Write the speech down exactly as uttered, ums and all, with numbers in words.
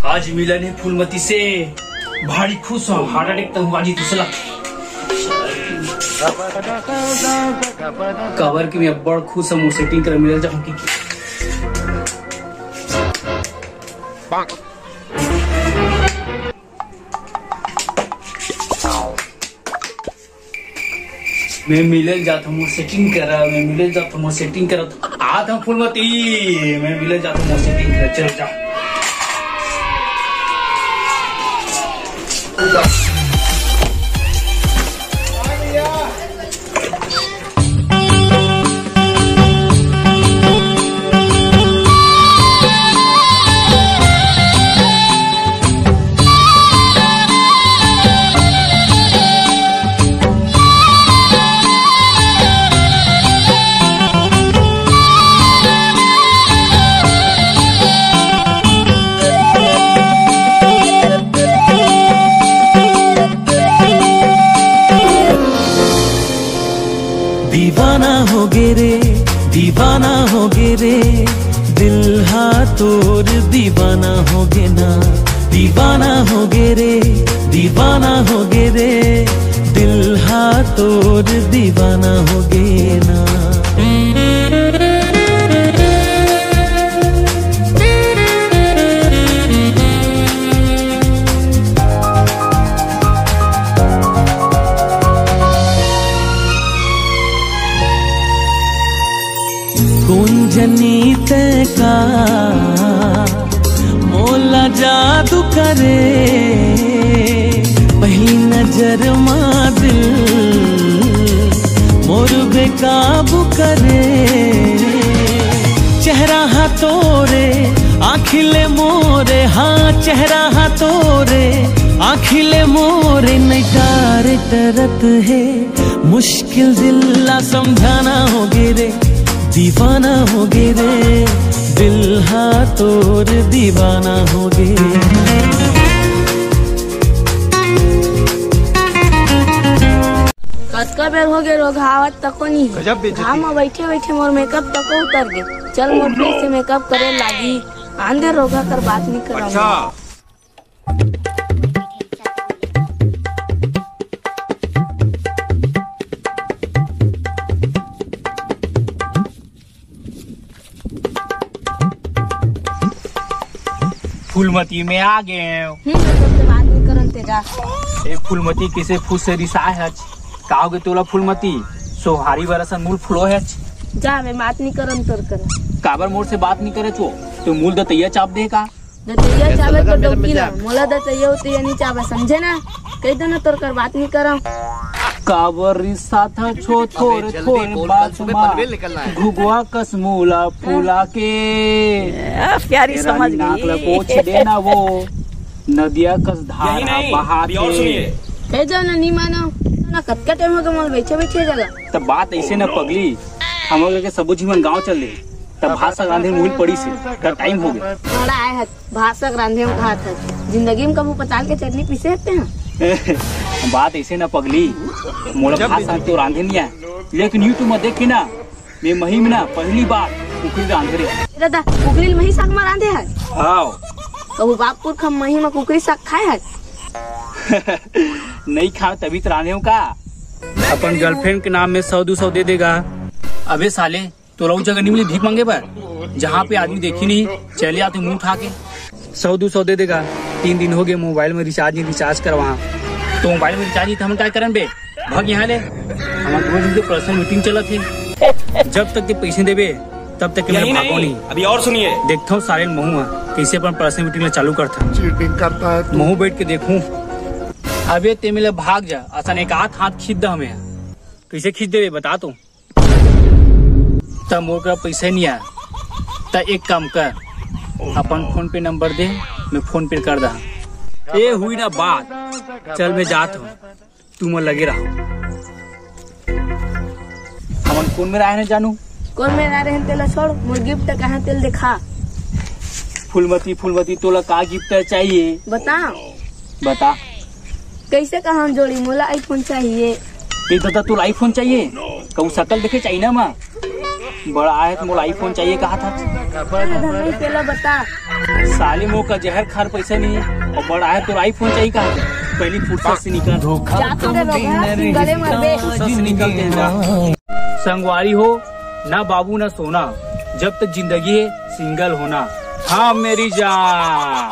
आज मिलन हे फूलमती से, भारी खुश हंव, heart attack त हुआ जी तुसला। काबर कि मैं अब्बड़ खुश हंव, मोर setting करा मिलल जाहूं कि। मैं मिले जात हूँ, मोर setting करा, मैं मिले जात हूँ, मोर setting करा। आत हूँ फूलमती, मैं मिले जात हूँ, मोर setting करा, चल जा। दीवाना होगे रे, दीवाना होगे रे, दिल हा तोर दीवाना होगे ना। दीवाना होगे रे, दीवाना होगे रे, दिल हा तोर दीवाना होगे ना। कोन जनी तैं का मोला जादू करे, पहली नजर मा दिल मोर बेकाबू करे। चेहरा हा तोरे, आँखी ले मोरे, हाँ, चेहरा हा तोरे, आँखी ले मोरे, नइ डारे डरत हे। मुश्किल दिल ला समझाना होगे रे, दीवाना होगे रे, दिल हा तोर दीवाना होगे। कतका बेर होगे रोगहा आवत तको नहीं। गजब बेइज्जती। घाम म बइठे बइठे मोर makeup तको उतर गे। चल मोर फिर से makeup करे लागी। आन दे रोगहा कर बात नहीं करंव। अच्छा। फूलमती, मैं आ गेंव। हम्म, मैं तोर से बात नहीं करंव, तें जा। ए फूलमती, कइसे खुश से रिसाए हच? का होगे तोला फूलमती? सोहारी बर असन मुंह फुलोए हच। जा, मैं बात नहीं करंव तोर करा। काबर मोर से बात नहीं करच वो? तें मुंह दतइया चाप दे का? दतइया चाबे तो डौकी ना, मोला दतइया उतइया नहीं चाबे, समझे ना? कहि दे ना तोर कर बात नहीं करंव। काबर रिसाथच वो थोरे थोरे बात मा, घुघुआ कस मुंह ला फुला के। आ, प्यारी समझ गई। नाक ला पोंछ देना वो, नदिया कस धार हा बहा के। कहि दे ना, नहीं मानंव ना, कतका time होगे मोला बइठे बइठे जगह। त बात अइसे ना पगली, हमन के सबो झिन मन गाँव चल दे, त भात साग रांधे मुहिल पड़ी से, त time होगे। बड़ा आए हच, भात साग रांधे म खात हच। जिंदगी म कभू पताल के चटनी पीसे हस तें? बात अइसे ना पगली, मोला भात साग तो रांधे नहीं आए, लेकिन YouTube म देख के ना, मैं मही म ना पहली बार कुकरी रांधे रेहेंव। दादा, कुकरी ल मही साग म रांधे हच? हाँ। कभू बाप पुरखा मही म कुकरी साग खाए हच? नहीं खांव तभी त रांधेंव का। अपन girlfriend के नाम में सौ दू सौ दे दे गा। अबे साले, तोला ओ जगह नहीं मिली भीख मांगे बर, जहाँ पे आदमी देखही नहीं, चले आथे मुंह उठा के। सौ दू सौ दे दे गा, तीन दिन होगे mobile में recharge नहीं, recharge करवा। त mobile में recharge नहीं त हमन काय करन बे? भाग यहाँ ले, हमर दू झन के personal meeting चलत हे। जब तक के पइसा नइ देबे, तब तक के मैं भागों नहीं। अभी और सुनिए। देखथंव साले महूं ह, कइसे अपन personal meeting ला चालू करथंव। Cheating करता है तू। महूं बइठ के देखहूं। अबे तें मेर ले भाग जा, असन एक आध हाथ खींच दे हमें। कइसे खींच देबे बता तो। त मोर करा पइसा नइ आय। त एक काम कर, अपन PhonePe number दे, मैं PhonePe कर दहा। ए हुई ना बात, चल मैं जात हंव, तुमन लगे रहा। हमन कोन मेर आए हन जानू? कोन मेर आए रहेन तेला छोड़, मोर gift कहाँ तेला देखा। फूलमती, फूलमती, तोला का gift चाहिए? बता। बता। कइसे कहाँ जोड़ी, मोला iPhone चाहिए। ए दादा, तोला iPhone चाहिए? कहूँ शकल देखे चाहिए ना माँ। बड़ा आए त मोला iPhone चाहिए कहा था। धन नहीं तेला बता। साले मोर का जहर खार पैसा नहीं है, और बड़ा है तो iPhone चाहिए कहा? पहली फुर्सत से निकल। जात दे लोग हैं, सिंगले मरबे। फुर्सत से निकल दे जा। संगवारी हो, ना बाबू ना सोना, जब तक जिंदगी है सिंगल होना। हाँ मेरी जान।